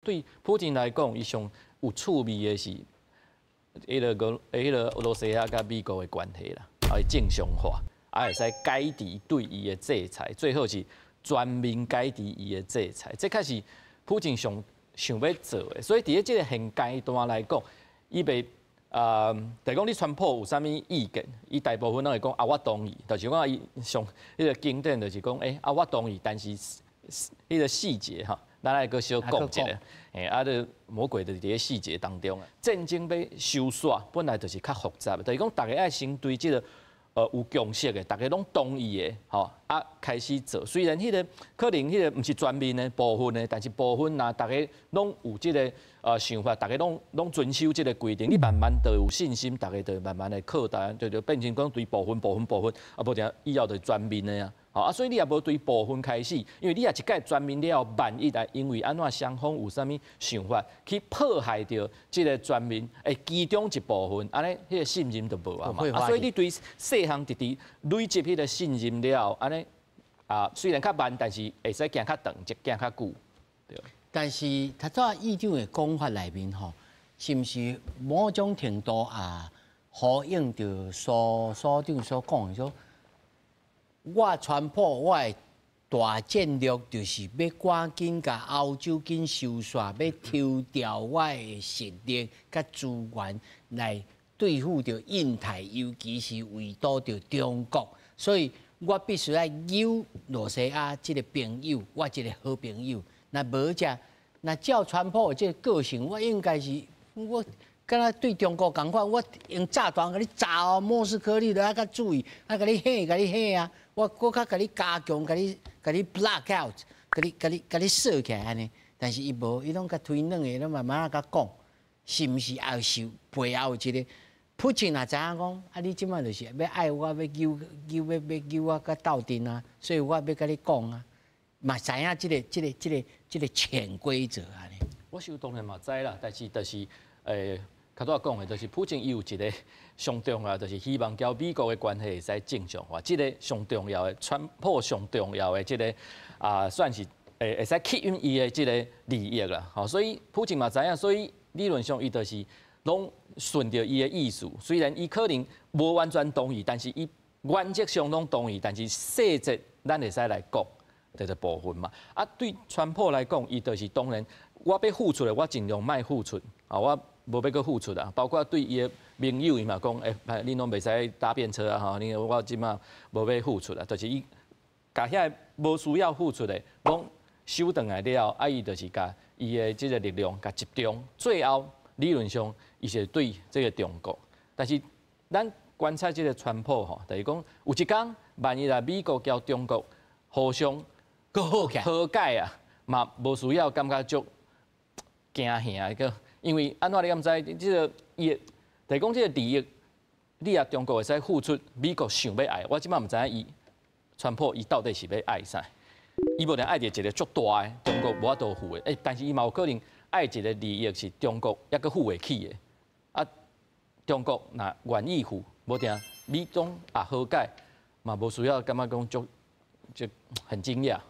對普京來講，伊上有趣味的是，彼个俄羅斯亞佮美國的關係啦，啊，正常化，啊，會使解除對伊的制裁，最好是全面解除伊的制裁，這確是普京上想欲做的。所以佇咧這个現階段來講，伊袂啊，就是講你川普有啥物意見，伊大部分攏會講啊，我同意，就是講伊上彼个經典就是講，欸，啊，我同意，但是彼个細節吼，咱愛閣小講一下，欸，啊，這魔鬼就佇咧細節當中啊。戰爭欲收煞，本來就是較複雜的，就是講逐家愛先對這个有共識的，逐家攏同意的，吼，啊，開始做。雖然彼个可能彼个毋是全面的部分的，但是部分若逐家攏有這个想法，逐家攏遵守這个規定，你慢慢就有信心，逐家就慢慢的擴大，就變成講對部分部分部分，啊，無定以後就全面的啊。吼啊，所以你也無對部分開始，因為你若一概全面了後，萬一啊，因為按怎雙方有啥物想法去破壞著這个全面，欸，其中一部分，按呢，彼个信任就無啊嘛。啊，所以你對細項直直累積彼个信任了後，按呢啊，雖然較慢，但是會使行較長，就行較久。對。但是頭拄仔議長的講法內面吼，是毋是某種程度啊，呼應著蘇所長所講的說？我川普我的大戰略就是欲趕緊共歐洲緊收煞，欲抽調我的實力佮資源來對付著印太，尤其是圍堵著中國。所以我必須愛揪羅西亞這个朋友，我這个好朋友。若無遮，若照川普的這个個性，我應該是我敢若對中國仝款，我用炸彈共你炸哦，莫斯科你都愛較注意，愛共你嚇，共你嚇啊！我閣較共你加強，共你 block out，共你鎖起來按呢。但是伊無，伊攏共推軟的，攏慢慢仔共講，是毋是也是背後有一個？普京也知影講，啊，你這擺就是欲愛我，欲揪揪欲欲揪我共鬥陣啊，所以我欲共你講啊，嘛知影這个潛規則按呢。我想當然嘛知啦，但是就是較拄仔講的，就是普京伊有一个上重要，就是希望佮美國的關係會使正常化，這个上重要的，川普上重要的這个啊，算是會使吸引伊的這个利益啦。吼，所以普京嘛知影，所以理論上伊就是攏順著伊的意思。雖然伊可能無完全同意，但是伊原則上攏同意，但是細節咱會使來講，這個部分嘛。啊，對川普來講，伊就是當然，我欲付出的，我盡量莫付出啊，我無欲閣付出啊。包括對伊的盟友，伊嘛講，欸，恁攏袂使搭便車啊，吼，你我這馬無欲付出啊，就是伊共遐个無需要付出的，攏收轉來了後，啊，伊就是共伊的這个力量共集中，最後理論上伊是對這个中國。但是咱觀察這个川普吼，就是講有一工，萬一若美國佮中國互相閣好起來和解啊，嘛無需要感覺足驚嚇個，因為按怎你敢知？這个伊的，就是講這个利益，你若中國會使付出，美國想欲愛，我這馬毋知影伊川普伊到底是欲愛啥？伊無定愛著一个足大的中國無法度付的，欸，但是伊嘛有可能愛一个利益是中國猶閣付會起的，啊，中國若願意付，無定美中啊和解，嘛無需要感覺講足就很驚訝。